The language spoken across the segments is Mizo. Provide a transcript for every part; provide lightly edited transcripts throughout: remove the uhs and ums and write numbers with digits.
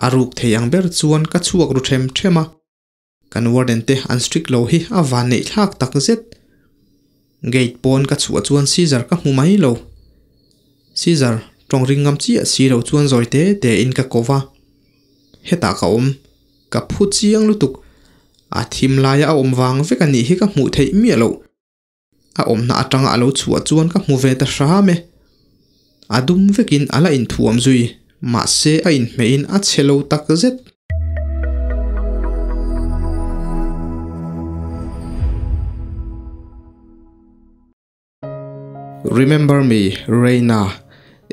A ruk thei ang ber chuan ka chhuak ru them them a, kan warden te an strict lo hi a van neih thlak tak zet. Gate pawn ka chhuah chuan Caesar ka hmu mai lo. Caesar, tawng ring ngam chiah si lo chuan zawi te te in ka ko va. Hetah ka awm, ka phu chiang lutuk. A thim laia a awm vang vek a nih hi ka hmuh theih miah loh. A awmna atanga a lo chhuah chuan ka hmu ve ta hram e. A dum vekin a la inthuam zui, mahse a inhmeihin a chhe lo tak zet. Remember Me, Reina,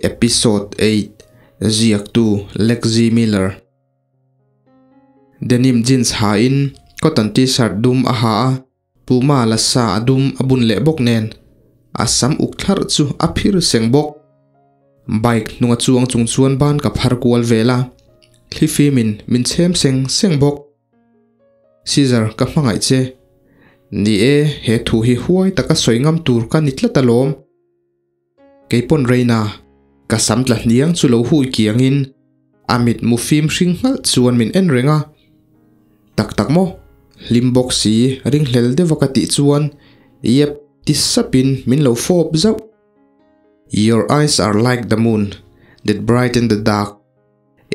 Episode 8, Ziaktu Lexi Miller. Denim jeans hain cotton t-shirt dum a ha a. Puma la sa a dum a bun leh bawk nen a sam uk thlarh chu a phir seng bawk. Bike hnunga chuang chung chuan ban ka phar kual vel a, thlifimin min chhem seng seng bawk. Caesar ka hmangaih che. Ni e, he thu hi huai taka sawi ngam tur ka ni tlat alawm. Keipawn Reina, ka sam tla hniang chu lo hui kiangin a mit mu fim hring nghalh chuan min en reng a. Tak tak maw? Hlim bawk si ringhlel deuha ka tih chuan yep ti sapin min lo fawp zauh. Your eyes are like the moon that brighten the dark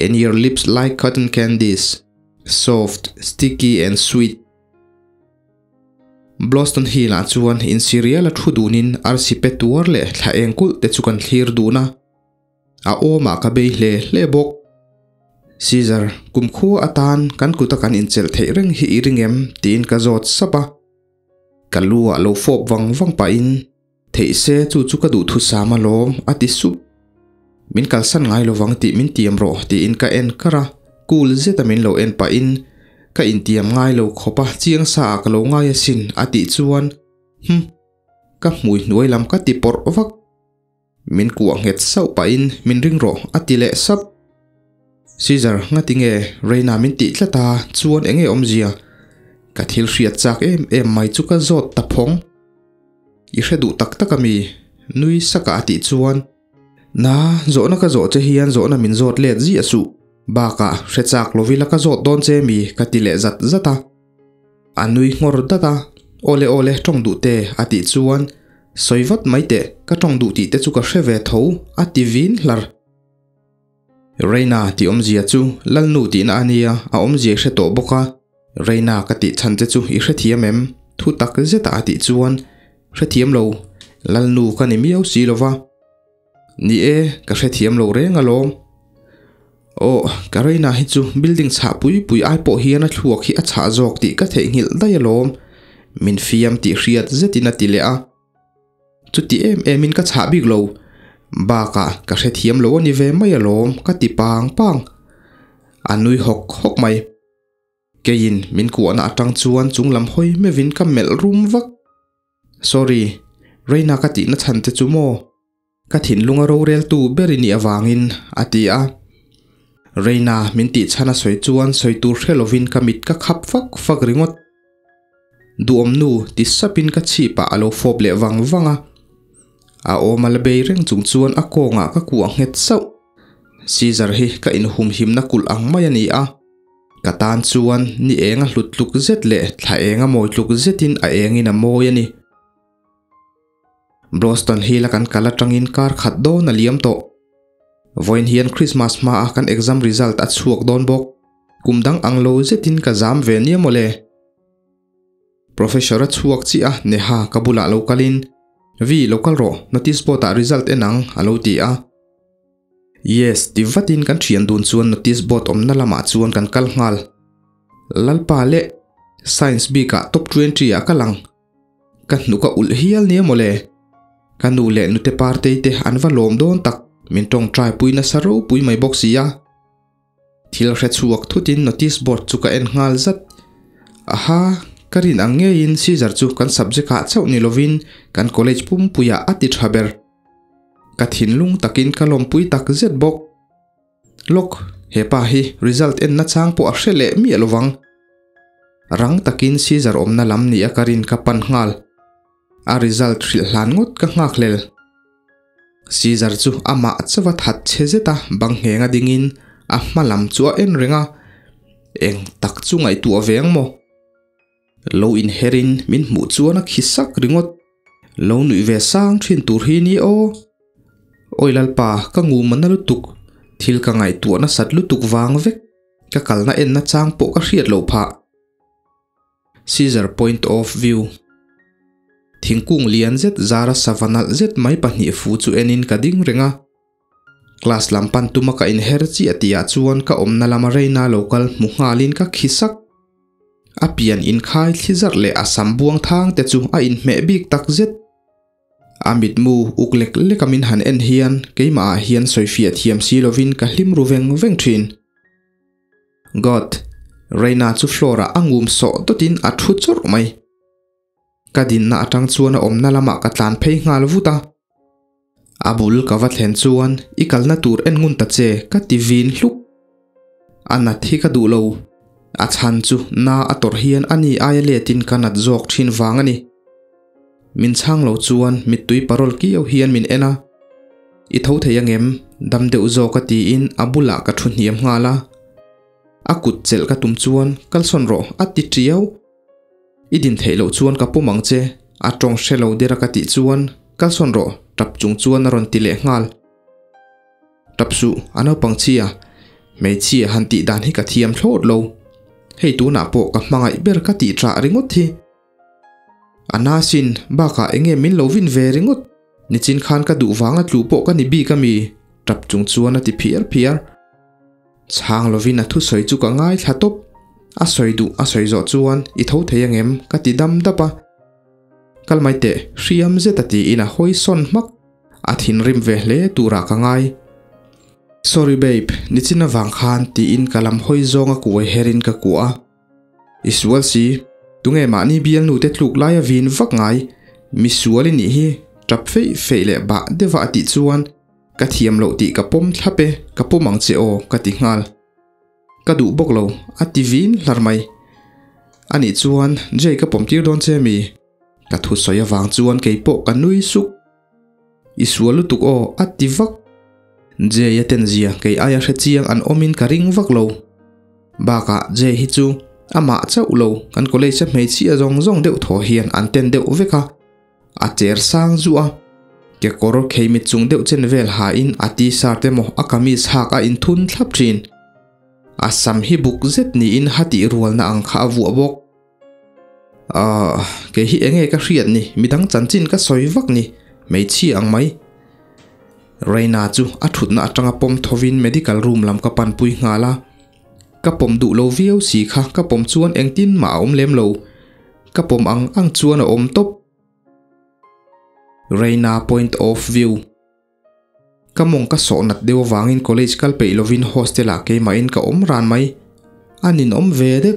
and your lips like cotton candies, soft, sticky and sweet. Bloston Hill-ah chuan insi rial a thu dunin arsi pe tuar leh thla eng kulh te chu kan thlir dun a, a awmah ka bei hle hle bawk. Caesar, kumkhua atan kan kuta kan inchelh theih reng hi i ring em? tiin ka zawt sap a. Ka lu ah lo fawp vang vang pahin, Theih se chu chu ka duhthusam alawm, a ti sup. Min kalsan ngai lovang tih min tiam rawh tiin ka en kar a, cool zeta min lo en pahin, Ka intiam ngai lo khawp a, chiang sa ah ka lo ngai asin, a tih chuan, Hum, ka hmui hnuai lam ka ti pawrh vak. Min kuah nghet sauh pahin, Min ring rawh, a ti leh sap. Caesar, ngati nge Reina min tih tlat a, chuan enge awmzia? Ka thil hriat chak em em mai chu ka zawt ta phawng. I hre duh tak tak ami? Nui saka a tih chuan, Na, zawhna ka zawh che hian zawhna min zawt let ziah suh. Bakah, hre chak lovila ka zawt dawn che mi? Ka ti leh zat zat a. A nui nghawr dat a, Awle awle, tawng duh te, a tih chuan, Sawi vat mai teh, ka tawng duh tih te chu ka hre ve tho, a ti vin hlar. Reina tih awmzia chu Lalnu tihna a nia, a awmzia i hre tawh bawk a, Reina ka tih chhan che chu i hrethiam em? Thu tak zeta a tih chuan, Hrethiam lo, Lalnu ka ni miau si lo va. Ni e, ka hrethiam lo reng alawm. Aw, ka Reina hi chu building chhah pui pui ai pawh hian a thluak hi a chhah zawk tih ka theihnghilh daih alawm, min fiam tih hriat zetin a ti leh a. Chuti em emin ka chhah bik lo. Bakah ka hrethiam lo a ni ve mai alawm ka ti pang pang. A nui hawk hawk mai. Keiin min kuahna atang chuan chung lam hawi meuhin ka melh rum vak. Sorry, Reina ka tihna chhan che chu maw? Ka thinlunga roreltu ber i nih avangin, a ti a. Reina min tih chhan a sawi chuan sawi tur hre lovin ka mit ka khap fak fak ringawt. Duhawmnu ti sapin ka chhipah a lo fawp leh vang vang a. A awm a la bei reng chung chuan a kawngah ka kuah nghet sauh. Caesar hi ka inhumhimna kulh ang mai a ni a. Ka tan chuan ni eng a hlut tluk zet leh thla eng a mawi tluk zetin a engin a mawi a ni. Bloston Hill a kan kal atangin kar khat dawn a liam tawh. Vawiin hian Christmas hmaa kan exam result a chhuak dawn bawk. Kum dang ang lo zetin ka zam ve nia mawle. Professor a chhuak chiah a, Neha ka bulah lo kalin, Vi, lo kal rawh, notice board ah result en ang, a lo ti a. Yes, ti vatin kan thian dun chuan notice board awmna lamah chuan kan kal nghal. Lalpa leh Science bikah top 20 ah ka lang. Ka hnuk a ulh hial nia mawle. Ka nu leh nute partei te an va lawm dawn tak, min tawngtai pui nasa ropui mai bawk si a. Thil hre chhuak thutin notice board chu ka en nghal zat. Aha, ka rin ang ngeiin Caesar chu kan subject ah chauh ni lovin kan college pumpuiah a ti tha ber. Ka thinlung takin ka lawmpui tak zet bawk. Lawk, he pa hi result en nachang pawh a hre leh miah lovang. Rang takin Caesar awmna lam ni a ka rin ka pan nghal. A result hrilh hlan ngawt ka nghak hlel. Caesar chu amah chauha that chhe zeta bang nghenga dingin a hma lam chu a en reng a, eng tak chu ngaihtuah ve ang maw? Lo inherin min hmuh chuan a khi sak ringawt. Lo nuih ve sang thin tur hi ni aw. Awi Lalpa, ka ngum a na lutuk, thil ka ngaihtuah nasat lutuk vang vek, ka kalna enna chang pawh ka hriat loh phah. Caesar point of view. Thingkung lian zet zara sava nalh zet mai pahnih fu chu enin ka ding reng a. Class lam pan tuma ka inher chiah tihah chuan ka awmna lama Reina lo kal hmu nghalin ka khi sak. A pian inkhai thli zarh leh a sam buang thang te chu a inhmeh bik tak zet. A mitmu uk lek leka min han en hian keimahah hian sawifiah thiam si lovin ka hlim ru veng veng thin. God! Reina chu floor ah a ngum sawh dawtin a thu chawrh mai. Ka dinna atang chuan a awmna lamah ka tlan phei nghal vut a. A bul ka va thlen chuan i kalna tur en ngun ta che ka ti vin hluk. A nat hi ka duh lo. A chhan chu na a tawrh hian a ni aia letin ka nat zawk thin vang a ni. Min chhang lo chuan mittui parol kiau hian min en a. I tho thei angem? Dam deuh zawk a tiin a bulah ka thu hniam nghal a. A kut chelh ka tum chuan kalsawn rawh a ti tiau. I din theih loh chuan ka pawm ang che, a tawng hre lo der a ka tih chuan kalsawn rawh tap chung chuan a rawn ti leh nghal. Tap suh, a naupang chhia, hmeichhia han tih dan hi ka thiam thlawt lo. Hei tunah pawh ka hmangaih ber ka tih ṭah ringawt hi. A na sin, bakah enge min lo vin ve ringawt. Nichin khan ka duh vanga tlu pawh ka ni bik ami? Tap chung chuan a ti phiar phiar. Chhang lovin a thusawi chu ka ngaithla tawp. A sawi duh a sawi zawh chuan i tho thei angem? Ka ti dam dap a. Kal mai teh, hriam zet a tiin a hawi sawn hmak. A thinrim ve hle turah ka ngai. Sorry babe, nichin avang khan tiin ka lam hawi zawnga kuai herin ka kuah a. I sual si, tunge mahni bialnu te tluk laia vin vak ngai, mi sual i nih hi, tap feih feih leh bah deuha a tih chuan ka thiam loh tih ka pawm thlap e, ka pawm ang che aw ka ti nghal. Ka duh bawk lo, a ti vin hlar mai. Anih chuan Jay ka pawm tir dawn che mi? Ka thusawi avang chuan keipawh ka nui suk. I sual lutuk aw, a ti vak. Jay a ten zia kei aia hre chiang an awmin ka ring vak lo. Bakah Jay hi chu amah chauh lo, kan college a hmeichhia zawng zawng deuh thaw hian an ten deuh vek a. A cher sang zuah a, kekawr kheimit chung deuh chen vel hain a t-shirt emaw a kamis hak a inthun thlap thin. A sam hi buk zet niin ha tih rualna ang kha a vuah bawk. Ahh, kei hi enge ka hriat ni, midang chanchin ka sawi vak ni, hmeichhia ang mai. Reina chu a thutna atanga pawm thovin medical room lam ka panpui nghal a, ka pawm duh lo viau si kha ka pawm chuan engtin mah a awm lem lo, ka pawm ang ang chuan a awm tawp. Reina point of view. Ka mawng ka sawh nat deuh avangin college kal peih lovin hostel ah keimahin ka awm ran mai. A ninawm ve det.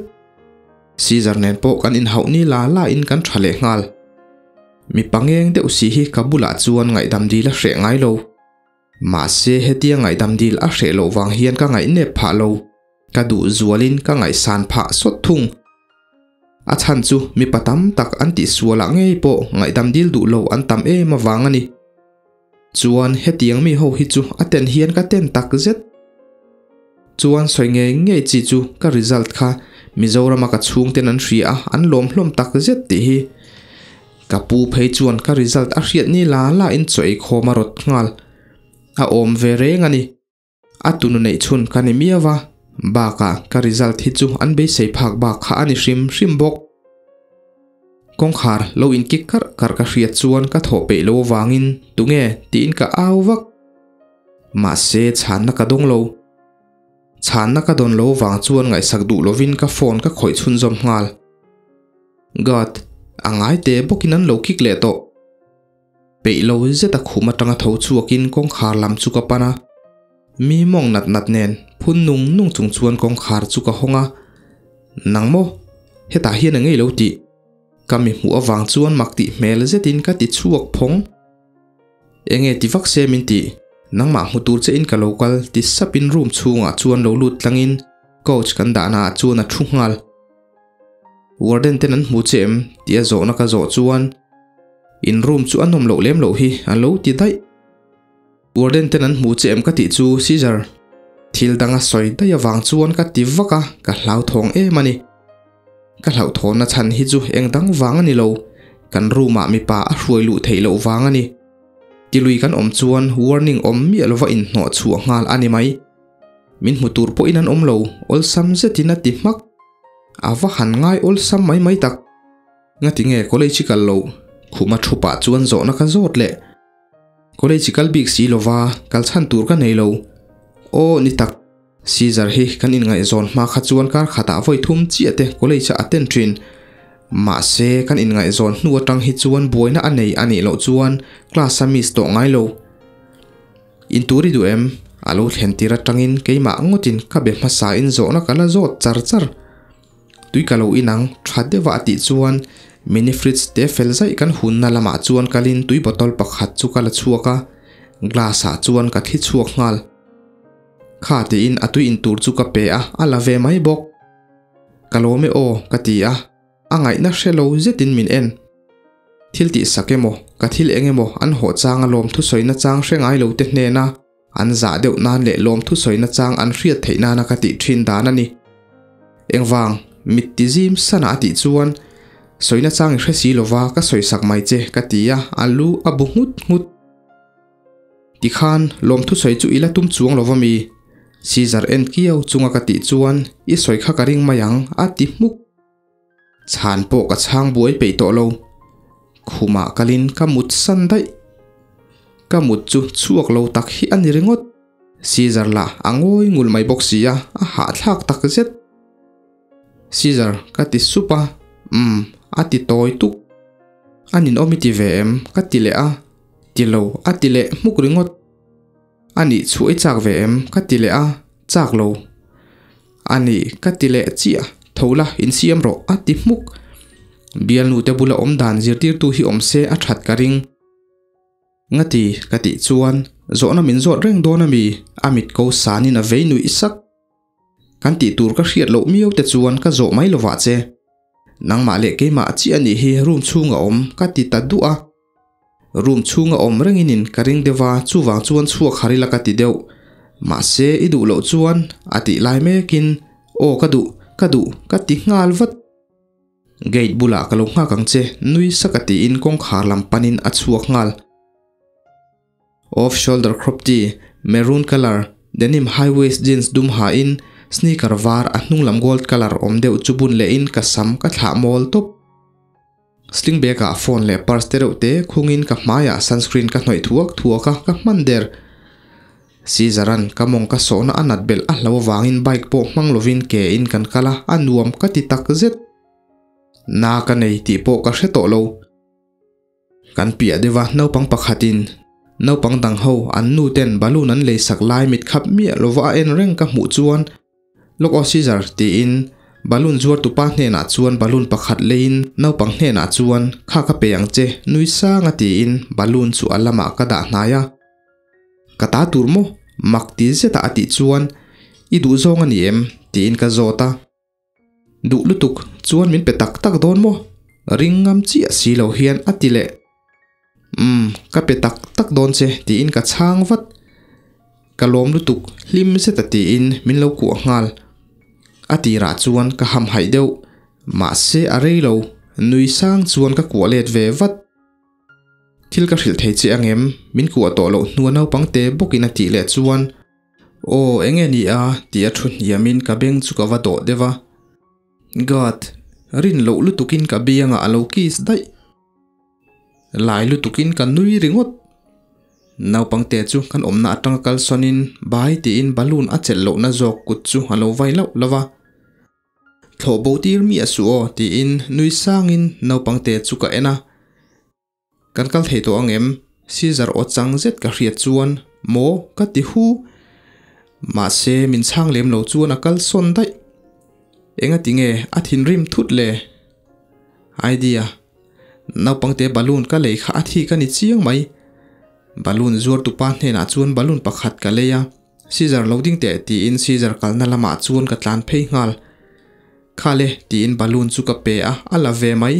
Caesar nen pawh kan inhauh ni la la in kan tha leh nghal. Mipa ngeng deuh si hi ka bulah chuan ngaihdam dil a hreh ngai lo. Mahse hetia ngaihdam dil a hreh loh vang hian ka ngaihnep phah lo. Ka duh zualin ka ngaihsan phah sawt thung. A chhan chu mipa tam tak an tihsualah ngei pawh ngaihdam dil duh lo an tam em avang a ni. Chuan hetiang mi ho hi chu a ten hian ka ten tak zet. Chuan sawi ngei ngei chi chu ka result kha Mizorama ka chhungten an hria a, an lawm hlawm tak zet tih hi. Ka pu phei chuan ka result a hriat ni la la in chaw eikhawm a rawt nghal. A awm ve reng a ni. A tunu neih chhun ka ni miau a, bakah ka result hi chu an beisei phak bak kha a ni hrim hrim bawk. Kawngkhar lo in kik karh karh ka hriat chuan ka thawh peih lo avangin tunge tiin ka au vak. Mahse chhanna ka dawng lo. Chhanna ka dawn lo vang chuan ngaihsak duh lovin ka phone ka khawih chhunzawm nghal. God, a ngai te bawkin an lo kik leh tawh. Peih lo zet a khum atanga tho chhuakin kawngkhar lam chu ka pan a, mi mawng nat nat nen phun nung nung chung chuan kawngkhar chu ka hawng a, Nang maw? Hetah hian a ngei lo tih ka mi hmuh avang chuan mak tih hmel zetin ka ti chhuak phawng. Enge ti vak se min tih? Nangmah hmu tur che in ka lo kal ti sapin room chhungah chuan lo lut tlangin couch kan dahna ah chuan a thu nghal. Warden ten an hmu che em? Tih a zawhna ka zawh chuan In room chu a nawm loh lem loh hi a lo ti daih. Warden ten an hmu che em ka tih chu Caesar. Thil dang a sawi daih avang chuan ka ti vak a, ka hlauthawng em a ni. Ka hlauhthawnna chhan hi chu eng dang vang a ni lo, kan room ah mipa a hruai luh theih loh vang a ni. Tilui kan awm chuan warning awm miah lova inhnawh chhuah nghal a ni mai. Min hmu tur pawhin an awm lo, awlsam zetin a ti hmak. A va han ngai awlsam mai mai tak. Ngati nge college i kal loh? Khuma thu pah chuan zawhna ka zawt leh. College i kal bik si lova, kal chhan tur ka nei lo. Aw ni tak, Caesar hi kan inngaihzawn hma kha chuan kar khatah vawi thum chiah te college a attend thin. Mahse kan inngaihzawn hnu atang hi chuan buaina a nei a nih loh chuan class a miss tawh ngai lo. Intur i duh em? A lo thlen tir atangin keimah ngawtin ka be hmasa in zawhna ka la zawt char char. Tui ka lo inang tha deuha a tih chuan mini fridge te fel zaih kan hunna lamah chuan kalin tui bottle pakhat chu ka la chhuak a, glass ah chuan ka thli chhuak nghal. Kha tiin a tui intur chu ka pe a, a la ve mai bawk. Ka lawm e aw ka ti a, a ngaihna hre lo zetin min en. Thil tih sak emaw, ka thil eng emaw an hawh changa lawmthu sawina chang hre ngai lo te hnena An zah deuh nan leh lawmthu sawina chang an hriat theih nana ka tih thin dan a ni. Engvang, mit ti zim sana a tih chuan, sawina chang i hre si lova ka sawi sak mai che ka ti a, a lu a bu nghut nghut. Tikhan, lawmthu sawi chu i la tum chuang lova mi? Caesar en kiau chunga ka tih chuan, i sawi kha ka ring mai ang a ti hmuk. Chhan pawh ka chhang buai peih tawh lo. Khumah kalin ka mut san daih. Ka mut chu chhuak lo tak hi a ni ringawt. Caesar lah a ngawi ngul mai bawk si a, a hahthlak tak zet. Caesar ka ti sup a, umm a ti tawi tuk. A ninawm i ti ve em? ka ti leh a, ti lo a ti leh hmuk ringawt. A nih chhuah i chak ve em? ka ti leh a, chak lo. A nih ka ti leh chiah, tho la insiam rawh a ti hmuk. Bialnu te bula awm dan zirtirtu hi awm se a that ka ring. Ngati ka tih chuan zawhna min zawt reng dawn a mi? A mit ko sanin a vei nuih sak. Kan tih tur ka hriat loh miau te chuan ka zawh mai lovah che. Nangmah leh keimah chiah a nih hi room chhunga awm ka ti ta duh a. Room chhunga awm rengin in ka ring deuh a, chuvang chuan chhuak har ila ka ti deuh. Mahse i duh loh chuan a tih lai mekin aw ka duh, ka duh ka ti nghal vat. Gate bulah ka lo nghak ang che nui sak a tiin kawngkhar lam panin a chhuak nghal. Off shoulder crop tee, maroon colour, denim high waist jeans dum hain sneaker var a hnung lam gold colour awm deuh chu bun lehin ka sam ka thlah mawl tawp. Sling bag ah phone leh purse te reuh te khungin ka hmaiah sunscreen ka hnawih thuak thuak a, ka hman der. Caesar-a'n ka mawng ka sawhna a nat belh a hlo avangin bike pawh hmang lovin ke in kan kal a, a nuam ka ti tak zet. Na ka nei tih pawh ka hre tawh lo. Kan piah deuh a naupang pakhatin naupang dang ho an nu ten balloon an lei sak lai mit khap miah lova a en reng ka hmuh chuan Lawk aw Caesar tiin balloon zuar tupa hnenah chuan balloon pakhat leiin naupang hnenah chuan kha ka pe ang che nui sang a tiin balloon chu a lamah ka dah hnai a. Ka ta tur maw? Mak ti zeta a tih chuan I duh zawng a ni em? tiin ka zawt a. Duh lutuk chuan min pe tak tak dawn maw? Ring ngam chiah si lo hian a ti leh. Umm, ka pe tak tak dawn che tiin ka chhang vat. Ka lawm lutuk hlim zeta tiin min lo kuah nghal. A tirah chuan ka hamhaih deuh, mahse a rei lo, nui sang chuan ka kuah let ve vat. Thil ka hrilh thei che angem? Min kuah tawh loh hnua naupang te bawkin a tih leh chuan Aw, eng nge ni a? tih a thu hniamin ka beng chu ka va dawh deuh a. God, rin loh lutukin ka biangah a lo kiss daih. Lai lutukin ka nui ringawt. Naupangte chu kan awmna atanga kalsawnin bai tiin balloon a chelh lohna zawk kut chu a lo vai lauh lauh a. Thlawh bo tir miah suh aw tiin nui sangin naupangte chu ka en a. Kan kal thei tawh ang em? Caesar aw chang zet ka hriat chuan maw ka ti hu. Mahse min chhang lem lo chuan a kal sawn daih. Engati nge a thinrim thut le? Idea. Naupangte balloon ka lei kha a thik a ni chiang mai. Balloon zuar tupa hnenah chuan balloon pakhat ka lei a. Caesar lo ding teh tiin Caesar kalna lamah chuan ka tlan phei nghal. Khale tiin balloon chu ka pe a, a la ve mai.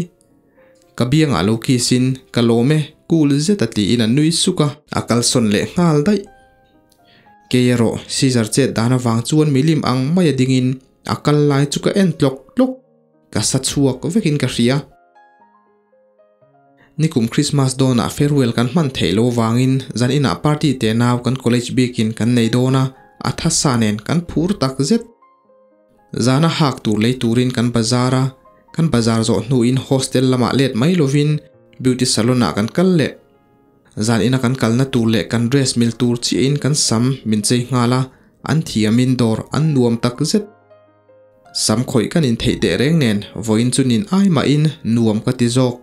Ka biangah lo kiss in, ka lawm e, cool zeta tiin a nui suk a, a kalsawn leh nghal daih. Kei erawh Caesar chet dan avang chuan milim ang maia dingin a kal lai chu ka en tlawk tlawk, ka sa chhuak vekin ka hria. Nikum Christmas dawnah farewell kan hman theih loh vangin zan inah party te nau kan college bikin kan nei dawn a, a thasa nen kan phur tak zet. Zana hak tur lei turin kan bazar a, kan bazar zawh hnuin hostel lamah let mai lovin beauty salon ah kan kal leh. Zan ina kan kalna tur leh kan dress mil tur chiahin kan sam min chei nghal a, an thiamin dawr an nuam tak zet. Sam khawih kan intheih teh reng nen vawiin chu nin ai mahin nuam ka ti zawk.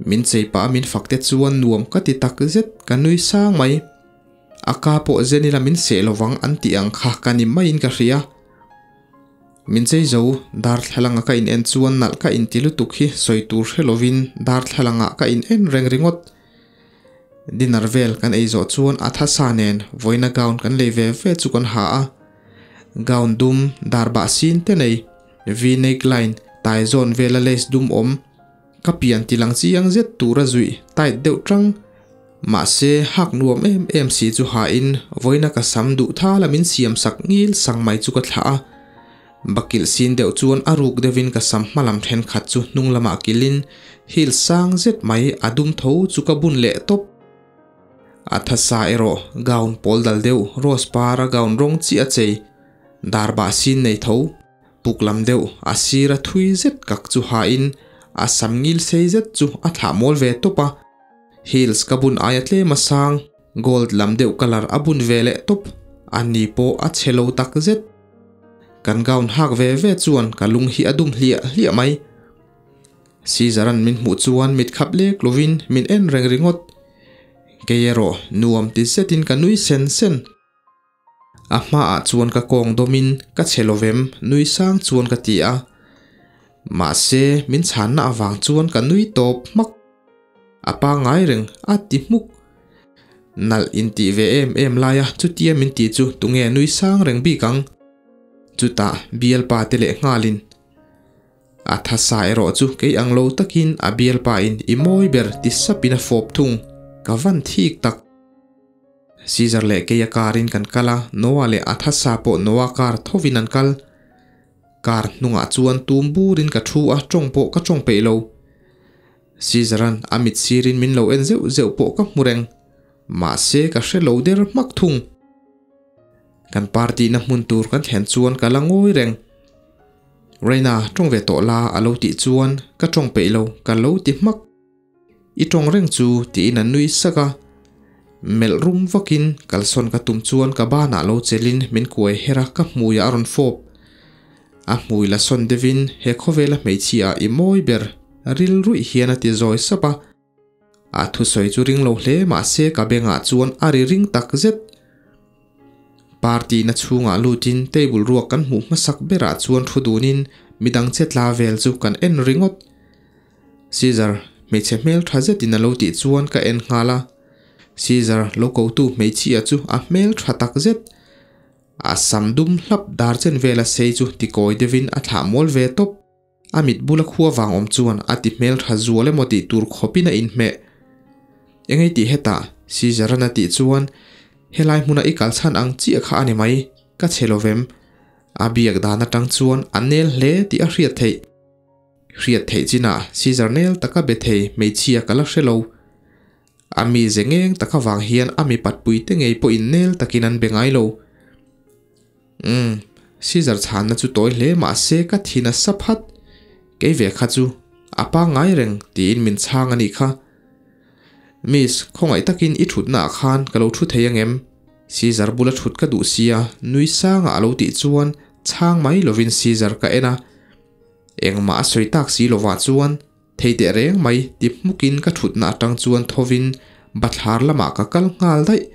Min chei pah a min fak te chuan nuam ka ti tak zet ka nui sang mai. A ka pawh zen ila min seh lovang an tih ang kha ka ni maiin ka hria. Min chei zo, darthlalanga ka in en chuan nalh ka inti lutuk hi sawi tur hre lovin darthlalangah ka in en reng ringawt. Dinner vel kan ei zawh chuan a thasa nen vawiina gown kan lei ve ve chu kan ha a. Gown dum, dar bah sin te nei, V-neckline, tai zawn vela lace dum awm, Ka pian ti lang chiang zet tura zuih tight deuh tang. Mahse, hak nuam em em si chu hain vawiina ka sam duh thala min siam sak ngil sang mai chu ka thlah a. Bakilh sin deuh chuan a ruk deuhin ka sam hma lam thenkhat chu hnung lamah kilhin heel sang zet mai a dum tho chu ka bun leh tawp. A thasa erawh gown pawl dal deuh rose para gown rawng chiah a chei dar bah sin nei tho. Puk lam deuh a sira thui zet kak chu hain a sam ngil sei zet chu a thlah mawl ve tawp a, heels ka bun aia tlem a sang gold lam deuh colour a bun ve leh tawp, a ni pawh a chhe lo tak zet. Kan gown hak ve ve chuan ka lung hi a dum hliah hliah mai. Caesar-a'n min hmuh chuan mit khap lek lovin min en reng ringawt. Kei erawh nuam ti zetin ka nui sen sen. A hmaah chuan ka kawng dawmin ka che lovem nui sang chuan ka ti a. Mahse min chhanna avang chuan ka nui tawp hmak. A pangngai reng a ti hmuk. Nalh intih ve em em laia chutia min ti chu tunge nui sang reng bik ang. Chutah bialpa te leh nghalin. A thasa erawh chu kei ang lo takin a bialpa in i mawi ber ti sapin a fawp thung. Ka van thik tak. Caesar leh keia car in kan kal a, Noah leh a thasa pawh Noah car thovin an kal. Car hnungah chuan tum burin ka thu a, tawng pawh ka tawng peih lo. Caesar-a'n a mit sirin min lo en zeuh zeuh pawh ka hmu reng. Mahse ka hre lo der hmak thung. Kan party na hmun tur kan thlen chuan ka la ngawi reng. Reina, tawng ve tawh la a lo tih chuan ka tawng peih lo, ka lo ti hmak. I tawng reng chu tiin a nui sak a, melh rum vakin kalsawn ka tum chuan ka banah lo chelin min kuai her a, ka hmuiah a rawn fawp. A hmui la sawn deuhin he khawvela hmeichhia i mawi ber rilruih hian a ti zawi sap a. A thusawi chu ring lo hle mahse ka bengah chuan a ri ring tak zet. Party na chhungah lutin table ruak kan hmuh hmasak berah chuan thu dunin midang che tla vel chu kan en ringawt. Caesar, hmeichhe hmel tha zetin a lo tih chuan ka en nghal a. Caesar lo kotu hmeichhia chu a hmel tha tak zet. A sam dum hlap dar chen vela sei chu tikawi deuhin a thlah mawl ve tawp. A mit bula khua vang awm chuan a ti hmel tha zual emaw tih tur khawpin a inhmeh. Engei tih hetah Caesar-a'n a tih chuan helai hmuna i kal chhan ang chiah kha a ni mai, ka che lovem. A biak dan atang chuan a nel hle tih a hriat theih. Hriat theih chinah Caesar nel taka be thei hmeichhia ka la hre lo. A mize ngeng tak avang hian a mipat puite ngei pawhin nel takin an be ngai lo. Umm, Caesar chhanna chu tawi hle mahse ka thin a sa phat. Kei ve kha chu a pangngai reng tiin min chhang a nih kha. Miss, khawngaih takin i thutna ah khan ka lo thu thei angem? Caesar bula thut ka duh sia, nui sangah a lo tih chuan chhang mai lovin Caesar ka en a. Engmah a sawi tak si lovah chuan thei teh reng mai ti hmukin ka thutna atang chuan thovin bathlar lamah ka kal nghal daih.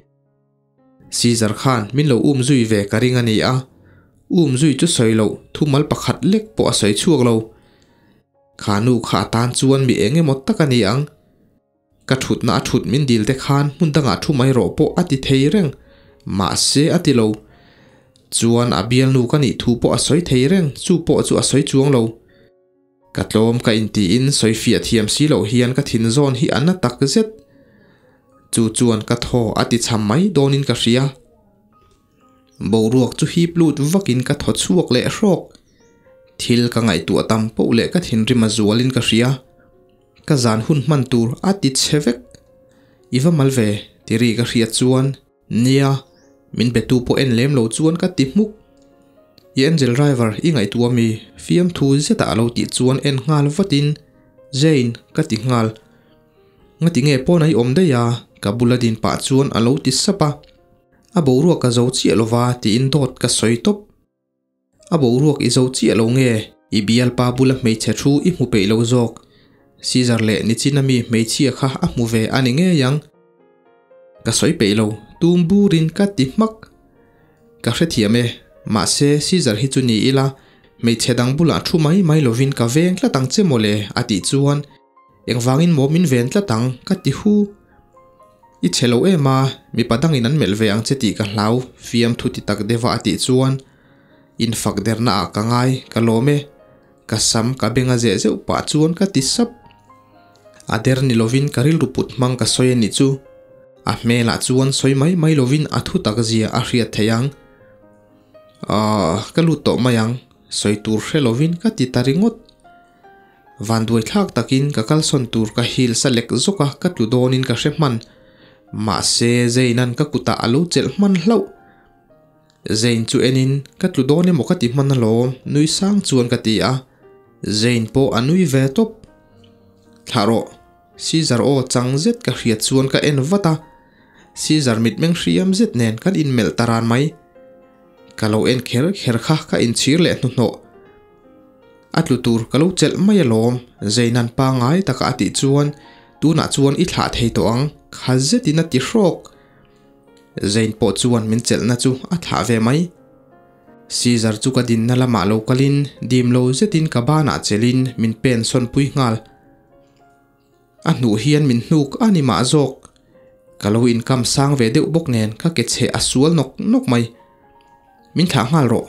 Caesar khan min lo um zui ve ka ring a ni a, um zui chu sawi loh thumal pakhat lek pawh a sawi chhuak lo. Kha nu kha atan chuan mi eng emaw tak a ni ang. Ka thutna a thut min dil te khan hmun dangah thu mai rawh pawh a ti thei reng, mahse a ti lo. Chuan a bialnu ka nih thu pawh a sawi thei reng, chu pawh chu a sawi chuang lo. Ka tlawm ka intiin sawi fiah thiam si loh hian ka thin zawn hi a na tak zet. Chu chuan ka thaw a ti cham mai dawnin ka hria. Boruak chu hip lut vakin ka thaw chhuak leh hrawk. Thil ka ngaihtuah tam poh leh ka thinrim a zualin ka hria. Ka zan hun hman tur a ti chhe vek. I va mal ve ti ri ka hriat chuan nia min be tu pawh en lem lo chuan ka ti hmuk. I angel driver i ngaihtuah mi fiamthu zeta a lo tih chuan en nghal vatin Jane ka ti nghal. Ngati nge pawn a i awm daih a ka bula din pah chuan a lo ti sap a. A boruak ka zo chiah lova tiin dawt ka sawi tawp. A boruak i zo chiah lo nge? I bialpa bula hmeichhe thu i hmu peih lo zawk. Caesar leh Nichina mi hmeichhia kha a hmu ve a ni ngei ang. Ka sawi peih lo, tum burin ka ti hmak. Ka hrethiam e, mahse Caesar hi chu ni ila, hmeichhe dang bulah thu mai mai lovin ka veng tlat ang che mawle a tih chuan Engvangin maw min ven tlat ang? ka ti hu. I chhe lo em a, mipa dangin an melh ve ang che tih ka hlau, fiamthu ti tak deuha a tih chuan infak derna ah ka ngai, ka lawm e. Ka sam ka beng a zeh zeuh pah chuan ka ti sap. A der ni lovin ka rilru put hmang ka sawi a nih chu. A hmelah chuan sawi mai mai lovin a thu tak zia a hriat theih ang. Aah, ka lut tawh mai ang, sawi tur hre lovin ka ti ta ringawt. Vanduai thlak takin ka kalsawn tur ka hil sa lek zawk a, ka tlu dawnin ka hre hman. Mahse, Zain-a'n ka kutah a lo chelh hman hlauh. Zain chu enin, Ka tlu dawn emaw ka ti hman alawm, nui sang chuan ka ti a. Zain pawh a nui ve tawp. Thlah rawh, Caesar aw chang zet ka hriat chuan ka en vat a. Caesar mitmeng hriam zet nen kan inmelh ta ran mai. Ka lo en kher kher kha ka inchhir leh hnuhnawh. A tlu tur ka lo chelh mai alawm, Zainan pangngai taka a tih chuan tunah chuan i thlah thei tawh ang, kha zetin a ti hrawk. Zain pawh chuan min chelhna chu a thlah ve mai. Caesar chu ka dinna lamah lo kalin dim lo zetin ka banah chelhin min pen sawn pui nghal. A hnuh hian min hnuk a ni mah zawk. Ka lo inkam sang ve deuh bawk nen ka ke chhe a sual nawk nawk mai. Min thlah nghal rawh.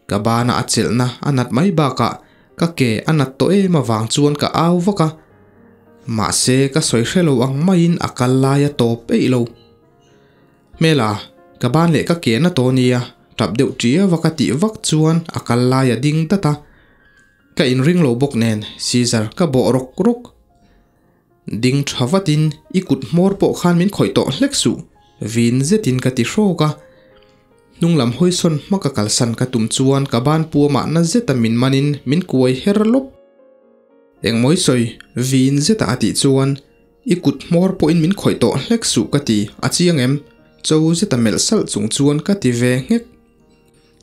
Ka bana a chelhna a nat mai bakah ka ke a nat tawh em avang chuan ka au vak a, mahse ka sawi hre lo ang maiin a kal lai a tawp eih lo. Hmela, ka ban leh ka ke na tawh nia, tap deuh ṭiau a ka tih vak chuan a kal lai a ding dat a. Ka inring lo bawk nen Caesar ka bawh rawk rawk. Ding tha vatin i kut hmawr pawh khan min khawih tawh hlek suh, vin zetin ka ti hrawk a. Hnung lam hawisawn hma ka kalsan ka tum chuan ka ban puamah na zeta min manin min kuai her lawp. Engmawi sawi, vin zeta a tih chuan i kut hmawr pawhin min khawih tawh hlek suh ka ti, a chiang em? Cho zeta melh salh chung chuan ka ti ve nghek.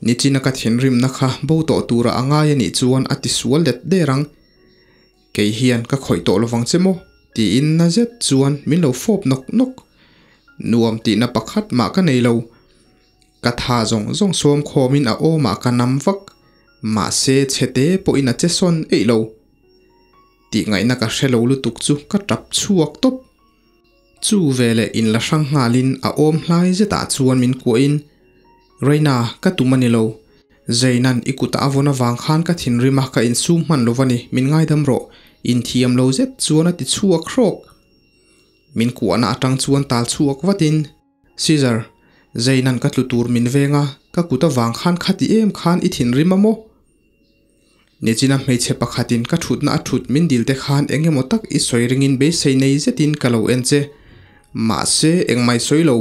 Nichina ka thinrimna kha bo tawh tura a ngai a nih chuan a ti sual let der ang. Kei hian ka khawih tawh lovang che maw? tiin na zet chuan min lo fawp nawk nawk. Nuam tihna pakhat mah ka nei lo. Ka tha zawng zawng sawm khawmin a awmah ka nam vak. Mahse chhete pawhin a che sawn eih lo. Tih ngaihna ka hre lo lutuk chu ka tap chhuak tawp. Chu veleh inla hrang nghalin a awm hlai zetah chuan min kuahin, Reina, ka tum a ni lo. Zainan i kutah a vawn avang khan ka thinrim a, ka insum hman lo va ni, min ngaidam rawh. Inthiam lo zet chuan a ti chhuak hrawk. Min kuahna atang chuan tal chhuak vatin, Caesar, Zainan ka tlu tur min veng a, ka kut avang khan khati em khan i thinrim a maw? Nichina hmeichhe pakhatin ka thutna a thut min dil te khan eng emaw tak i sawi ringin beisei nei zetin ka lo en che. Mahse, engmai sawi lo.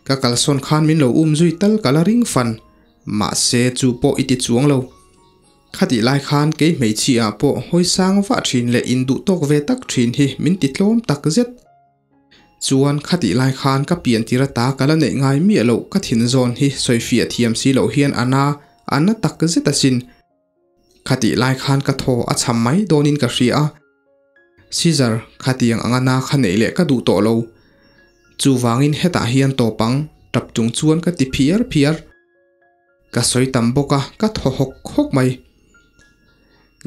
Ka kalsawn khan min lo um zui tal ka la ring fan. Mahse, chu pawh i ti chuang lo. Khatih lai khan kei hmeichhia ah pawh hawi sang vah thin leh induh tawk ve tak thin hi min ti tlawm tak zet. Chuan khatih lai khan ka pian tir ata ka la neih ngai miah loh ka thin zawn hi sawifiah thiam si loh hian a na, a na tak zet asin. Khatih lai khan ka thaw a cham mai dawnin ka hria a. Caesar, khatiang anga na kha neih leh ka duh tawh lo. Chuvangin hetah hian tawp ang, tap chung chuan ka ti phiar phiar. Ka sawi tam bawk a, ka thaw hawk hawk mai.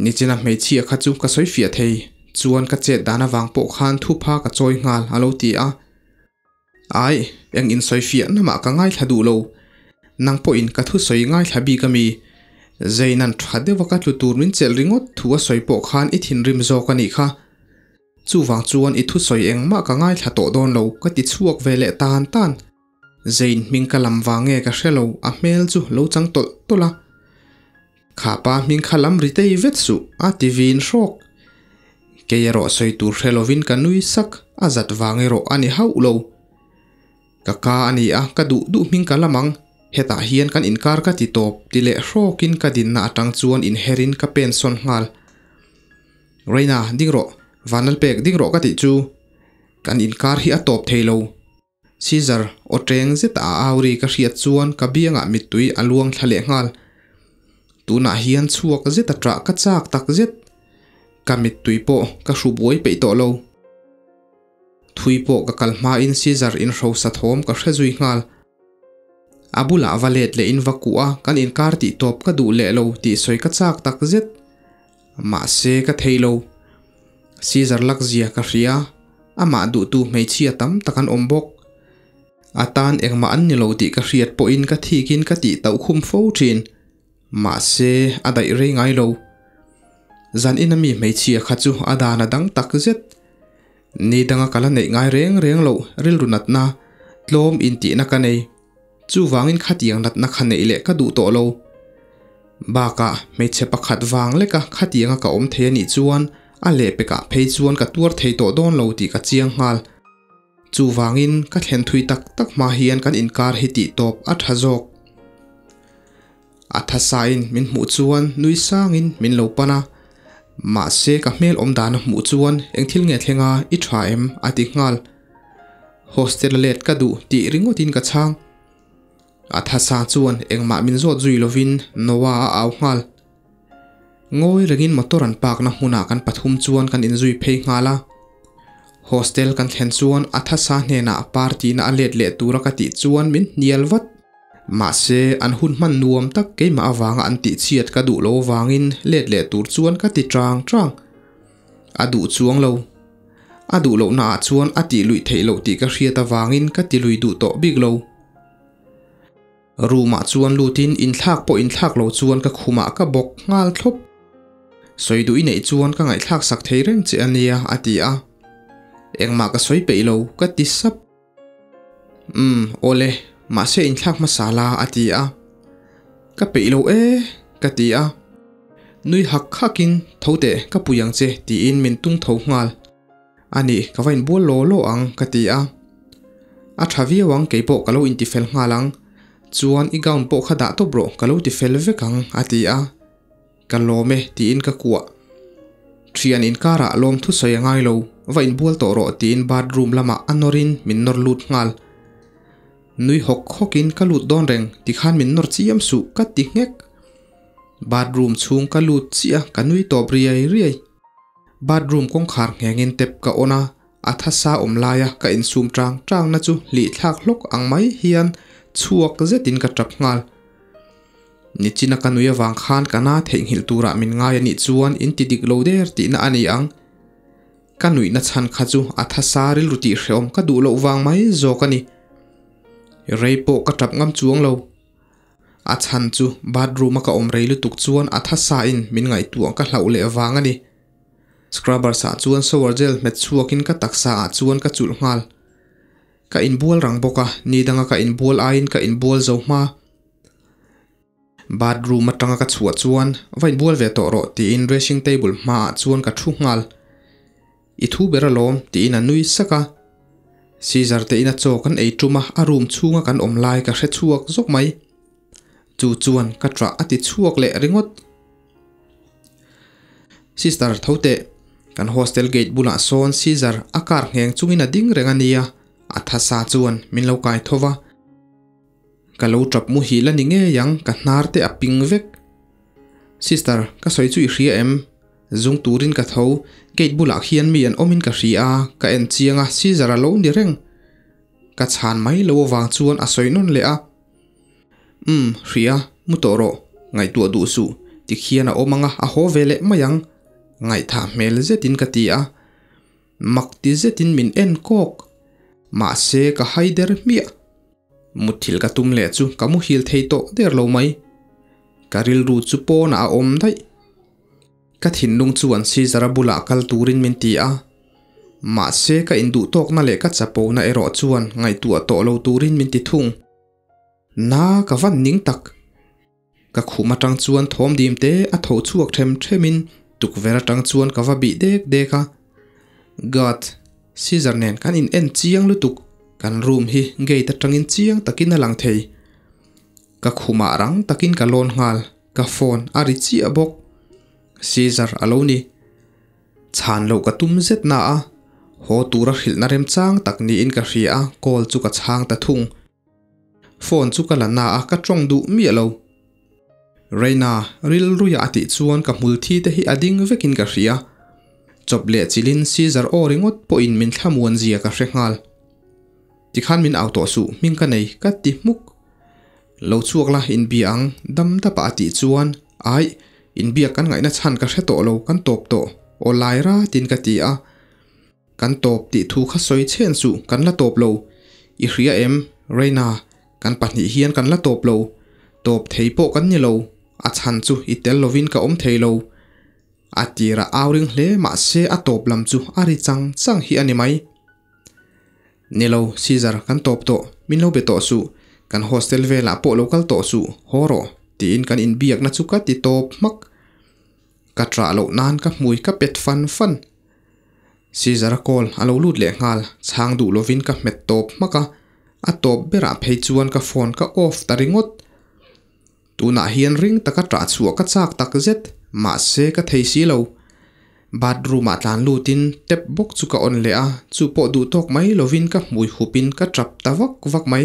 Nichina hmeichhia kha chu ka sawi fiah thei, chuan ka chet dan avang pawh khan thupha ka chawi nghal a lo ti a. Ai, eng insawi fiah na mah ka ngaithla duh lo. Nang pawhin ka thusawi ngaithla bik a mi. Zainan tha deuha ka tlu tur min chelh ringawt thu a sawi pawh khan i thinrim zawk a nih kha. Chuvang chuan i thusawi engmah ka ngaithla tawh dawn lo ka ti chhuak ve leh tan tan. Zane hming ka lam vang nge ka hre lo, a hmel chu lo chang tawlh tawlh a. Kha pa hming kha lam ri tei vet suh, a ti vin hrawk. Kei erawh sawi tur hre lovin ka nui sak, a zat vang erawh a ni hauh lo. Ka ka a ni a, ka duh duh hming ka lam ang, hetah hian kan inkar ka ti tawp, ti leh hrawkin ka dinna atang chuan inherin ka pen sawn nghal. Reina, ding rawh, Vanlalpek, ding rawh ka tih chu. Kan inkar hi a tawp thei lo. Caesar aw teng zeta a au ri ka hriat chuan ka biangah mittui a luang thla leh nghal. Tunah hian chhuak zeta ṭah ka chak tak zet. Ka mittui pawh ka hru buai peih tawh lo. Thui pawh ka kal hmain Caesar inhrosa thawm ka hre zui nghal. A bulah va let leh in va kuh a, kan inkar tih tawp ka duh leh lo tih sawi ka chak tak zet. Mahse ka thei lo. Caesar lak zia ka hria, amah duhtu hmeichhia tam tak an awm bawk. A tan engmah an ni lo tih ka hriat pawhin ka thikin ka tih tauh khum fo thin. Mahse a daih rei ngai lo. Zan ina mi hmeichhia kha chu a dan a dang tak zet. Ni danga ka la neih ngai reng reng loh rilru natna, tlawm intihna ka nei. Chuvangin khatiang natna kha neih leh ka duh tawh lo. Bakah hmeichhe pakhat vang leka khatianga ka awm thei anih chuan a lehpekah phei chuan ka tuar thei tawh dawn lo tih ka chiang nghal. Chuvangin ka thlen thui tak tak hma hian kan inkar hi tih tawp a tha zawk. A thasain min hmuh chuan nui sangin min lo pan a, mahse ka hmel awm dan a hmuh chuan eng thil nge thlenga i tha em a ti nghal. Hostel a let ka duh tih ringawtin ka chhang. A thasa chuan engmah min zawt zui lovin Noah a au nghal. Ngawi rengin motor an park na hmunah kan pathum chuan kan inzui phei nghal a. Hostel kan thlen chuan a thasa hnenah party na a let leh tura ka tih chuan min hnial vat. Mahse an hun hman nuam tak keimah avanga an tih chhiat ka duh lo vangin let leh tur chuan ka ti chang chang. A duh chuang lo. A duh lohna ah chuan a tih luih theih loh tih ka hriat avangin ka ti lui duh tawh bik lo. Room ah chuan lutin inthlak pawh inthlak lo chuan ka khumah ka bawk nghal thlawp. Sawi duh i neih chuan ka ngaihthlak sak thei reng che ania a ti a. Engmah ka sawi peih lo ka ti sap. Umm awle mahse inthlak hmasa la a ti a. Ka peih lo e ka ti a. Nui hak hakin tho teh ka pui ang che tiin min tung tho nghal. Ani ka va inbual law law ang ka ti a. A tha viau ang keipawh ka lo intifel nghal ang. Chuan i gown pawh kha dah tawp rawh ka lo tifel vek ang a ti a. Ka lawm e tiin ka kuah. Thian inkarah lawm thusawi a ngai lo, va inbual tawh rawh tiin bathroom lamah a nawrin min nawr lut nghal. Nui hawk hawkin ka lut dawn reng tikhan min nawr chiam suh ka ti nghek. Bathroom chhung ka lut chiah ka nui tawp riai riai. Bathroom kawngkhar nghengin tap ka on a, a thasa awm laia ka insum chang changna chu hlih thlak hlawk ang mai hian chhuak zetin ka tap nghal. Nichina ka nui avang khan ka na theihnghilh turah min ngai anih chuan in ti dik lo der tihna a ni ang. Ka nuihna chhan kha chu a thasa rilru tih hrehawm ka duh loh vang mai zawk a ni. Rei pawh ka tap ngam chuang lo. A chhan chu bathroom a ka awm rei lutuk chuan a thasa in min ngaihtuah ka hlauh leh vang a ni. Scrubbers ah chuan shower gel hmet chhuakin ka taksa ah chuan ka chulh nghal. Ka inbual rang bawk a, ni danga ka inbual aiin ka inbual zo hma. Bathroom atanga ka chhuah chuan va inbual ve tawh rawh tiin dressing table hmaah chuan ka thu nghal. I thu ber alawm tiin a nui sak a. Caesar te ina chaw kan ei tum a, a room chhunga kan awm lai ka hre chhuak zawk mai. Chu chuan ka ṭah a ti chhuak leh ringawt. Sister tho teh, kan hostel gate bulah sawn Caesar a car ngheng chungin a ding reng a nia, a thasa chuan min lo kai tho va. Ka lo tap muhil a ni ngei ang, ka hnar te a ping vek. Sister, ka sawi chu i hria em? Zung turin ka tho, gate bulah khian mi an awmin ka hria a, ka en chiang a, Caesar a lo ni reng. Ka chhan mai lo avang chuan a sawi nawn leh a. Umm, hria, mu tawh rawh, ngaihtuah duh suh, tikhian a awm ang a, a haw ve leh mai ang. Ngaihthah hmel zetin ka ti a. Mak ti zetin min en kawk. Mahse ka hai der hmiah. Mutthilh ka tum leh chu ka muhil thei tawh der lo mai. Ka rilru chu pawnah a awm daih. Ka thinlung chuan Caesar-a bulah kal turin min ti a. Mahse ka induh tawkna leh ka chapona erawh chuan ngaihtuah tawh lo turin min ti thung. Na ka van ning tak. Ka khum atang chuan thawm dim te a tho chhuak them themin tukverh atang chuan ka va bih dek dek a. God, Caesar nen kan in en chiang lutuk, kan room hi gate atangin chiang takin a lang thei. Ka khumah rang takin ka lawn nghal, ka phone a ri chiah bawk. Caesar a lo ni. Chhan loh ka tum zet na a, haw tura hrilhna remchang tak niin ka hria a, call chu ka chhang ta thung. Phone chu ka la na a, ka tawng duh miah lo. Reina, rilruia a tih chuan ka hmul thi te hi a ding vekin ka hria. Chawp leh chilhin Caesar aw ringawt pawhin min thlamuan zia ka hre nghal. Tikhan min au tawh suh, hming ka nei, ka ti hmuk. Lo chhuak la, inbia ang, dam dapa a tih chuan, Aih, inbiak kan ngaihna chhan ka hre tawh lo, kan tawp tawh, aw lai ratin ka ti a. Kan tawp tih thu kha sawi chhen suh, kan la tawp lo. I hria em, Reina, kan pahnih hian kan la tawp lo. Tawp thei pawh kan ni lo, a chhan chu i tel lovin ka awm thei lo. A tirah au ring hle mahse a tawp lam chu a ri chang chang hi a ni mai. Ni lo, Caesar, kan tawp tawh, min lo be tawh suh, kan hostel velah pawh lo kal tawh suh, haw rawh, tiin kan inbiakna chu ka ti tawp hmak. Ka ṭah loh nan ka hmui ka pet fan fan. Caesar-a call a lo lut leh nghal, chhang duh lovin ka hmet tawp hmak a, a tawp berah phei chuan ka phone ka off ta ringawt. Tunah hian ring taka ṭah chhuah ka chak tak zet, mahse ka thei si lo. Bathroom-ah tlan lutin tap bawk chu ka on leh a, chu pawh duh tawk mai lovin ka hmui hupin ka ṭap ta vak vak mai.